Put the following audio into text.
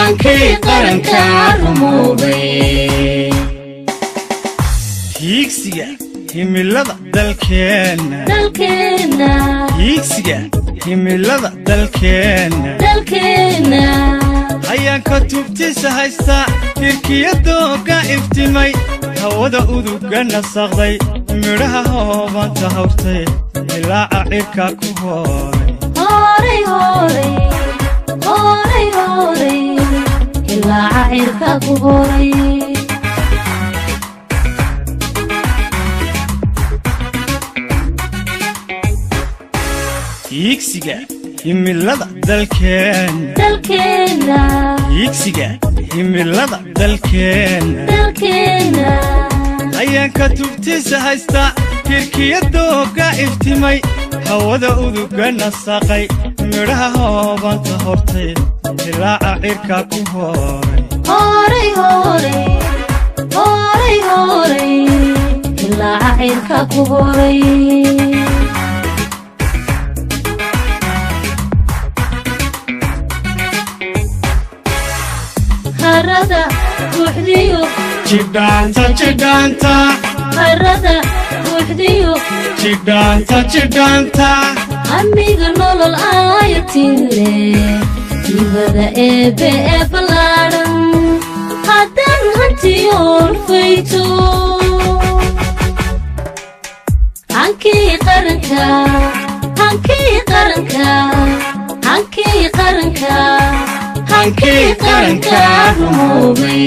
Hankii qaranka rumoobay. Hiigsiga himilada dalkeenna. Dalkeenna. Hiigsiga himilada dalkeenna. Dalkeenna. Hayaanka tubtiisa haysta, hirkiya dooga iftimay, hawada uduga nasaqday, midhaha hoobanta hawrtay, ilaaca cirka ku hooray. Horay horay horay horay, ilaaca cirka ku horay. Hiigsiga himilada dalkeenna. Dalkeenna. Hiigsiga himilada dalkeenna. Dalkeenna. Hayaanka tubtiisa haysta, hirkiya dooga iftimay, hawada uduga nasaqay, midhaha hoobanta hortay, ilaaca cirka ku hooray. Horay horay horay horay, ilaaca cirka ku horay. Harada buuxdiyo. Jidhaanta jidhaanta. Harada buuxdiyo. Jidhaanta jidhaanta. Amiga nolol aayatinle, ibada eebbe ee ballaadhan haddaan hantiyoon fayto. Hankii qaranka, hankii qaranka, hankii qaranka, hankii qaranka rumoobay.